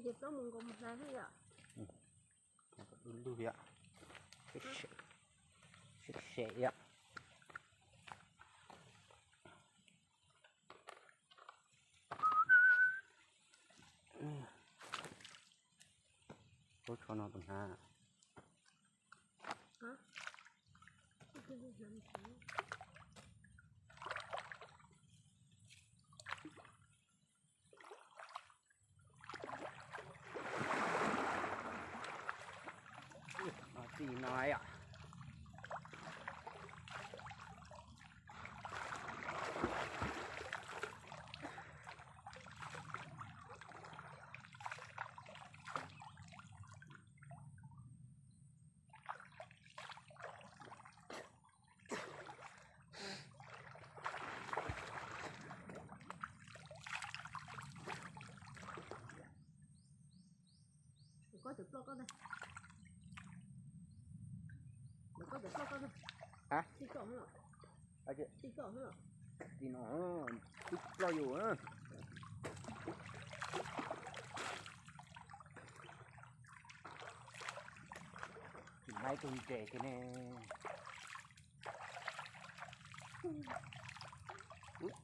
Ces plaub mus nkaus mus hnav thiab yom. Dub lug yom. Seb seb yom. Ub, tsho no tus hnav. Txij no yom. Koj cov ploj koj na. Koj cov ploj koj na. Tij koj hlo. Tij koj hlo. Tij no, tij ploj yus. Tsis maib tug ntses kiag ne.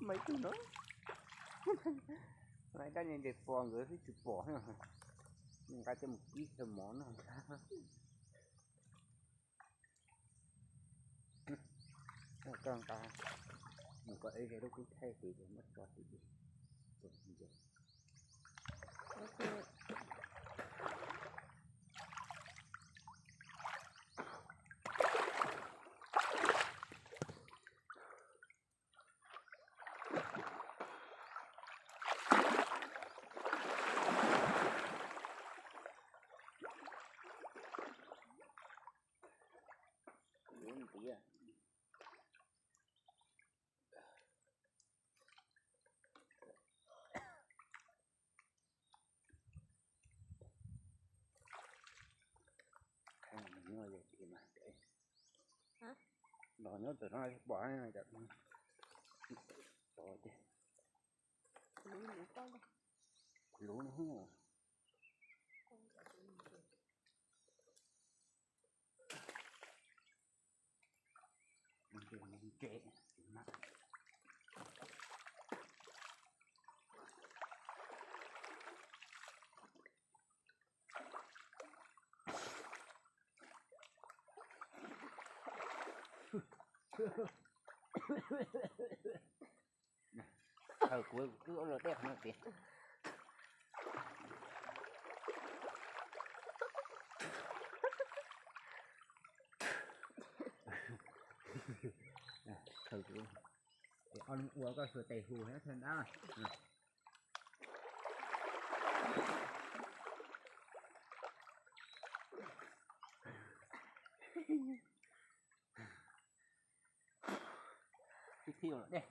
Maib tug no. Maib dab ntses pos nkawd twb tsis pom. Nqa coj mus kib kawg mov no. Koj nqa mus kom ib zes lub kub thaij kuv muab tso tim. Los nyob tom no pom. Luv no. Thaum kuv twb ua los dej qhov no tiag. Thaum kuv, es ob lub ua koj xuas tes hu thiab thawj ntab. Thib thib los dej.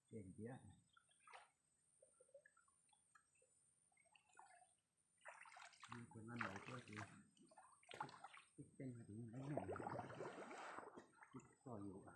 Ces ntiav, kuv no nws tuaj ces ib teeg no ces yeej txom yus.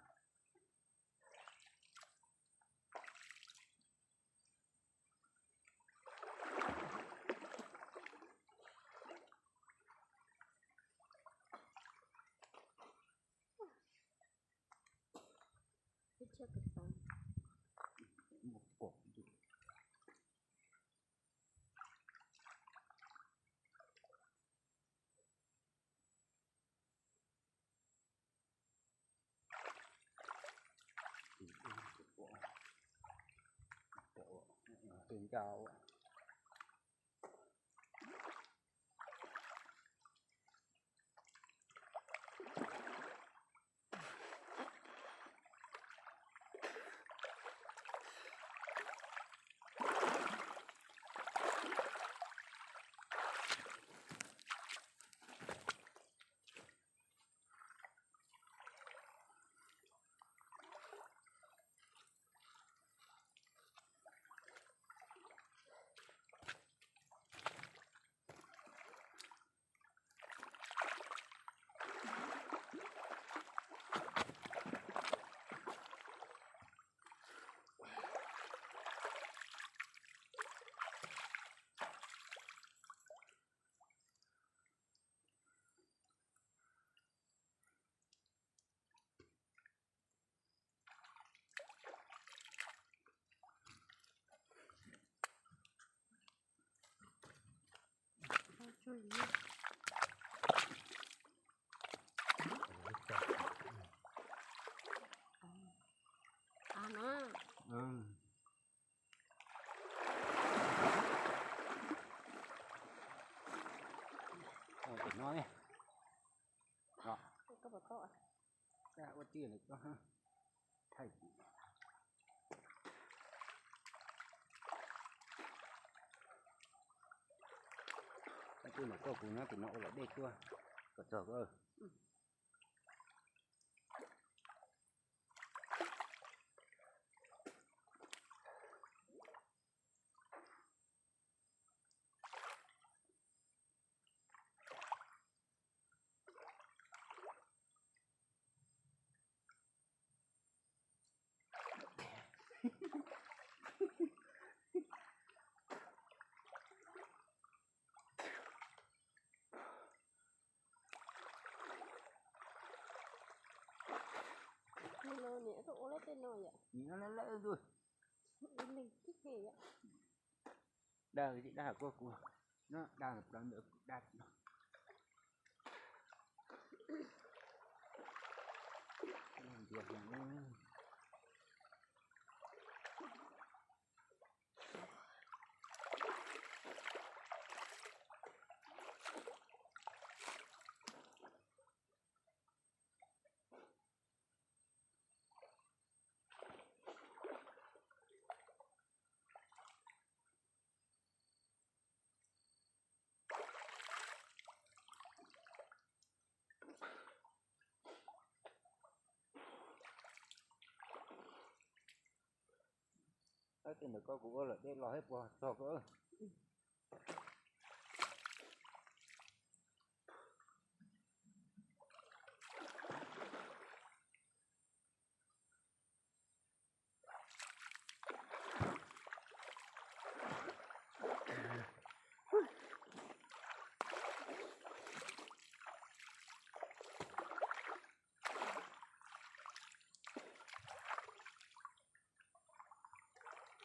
Tim no ne, ua tij lawm koj thaij tim. Ua tij lawm koj, kuv nyob tim no ua luam dej tuaj kom txog koj. Dag, dag kuv, kuv no dag plaws ntawd kuv dag. Tab sis ntawm koj kuv ua luam dej los thiab puas txog koj?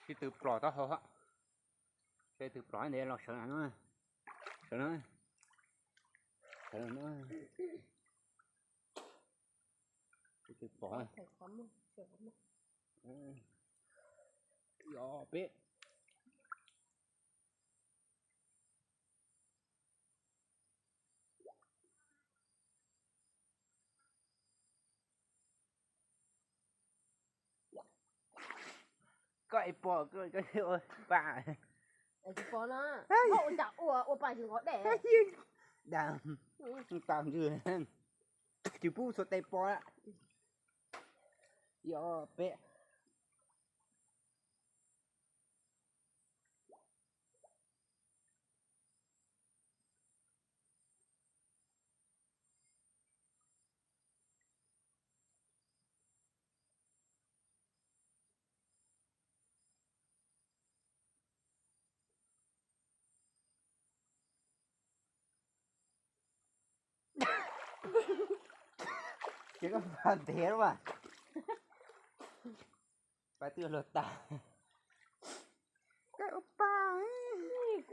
Sib tw plos taub hau, sib tw plos ntev los sawv, sawv, sawv, sib tw plos. Yog peb. Koj es pom koj ua pa. Tsis pom na, ua cas ua ua pa tsis nqos dej. Dag, tas ntsws, tsis pub txhua tes pom. Ib ob peb. Ces koj pab ntev lawm mas. Pab twb luag tag. Kuv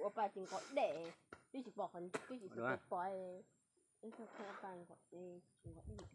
ua pa tsis nqos dej, twb tsis pom, twb tsis pom, ua pa nqos dej tsis nqos dej.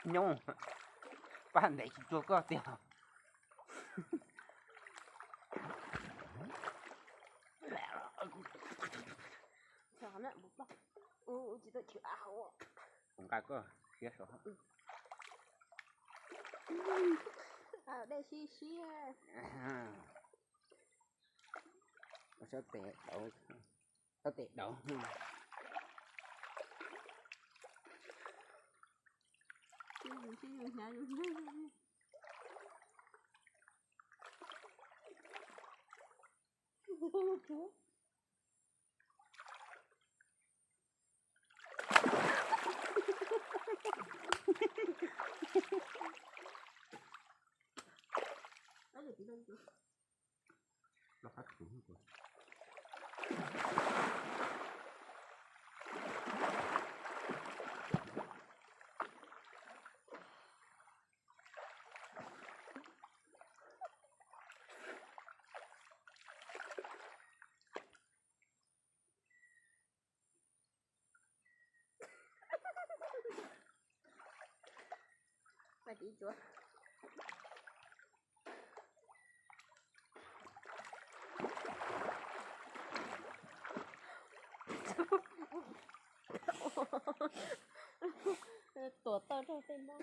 Nyob, pab ntev tsis tshua koj tiag. Kuv nqa koj siab saud. Dej siab siab. Sab tes dau, sab tes dau. Tuam tawj rau tej mob.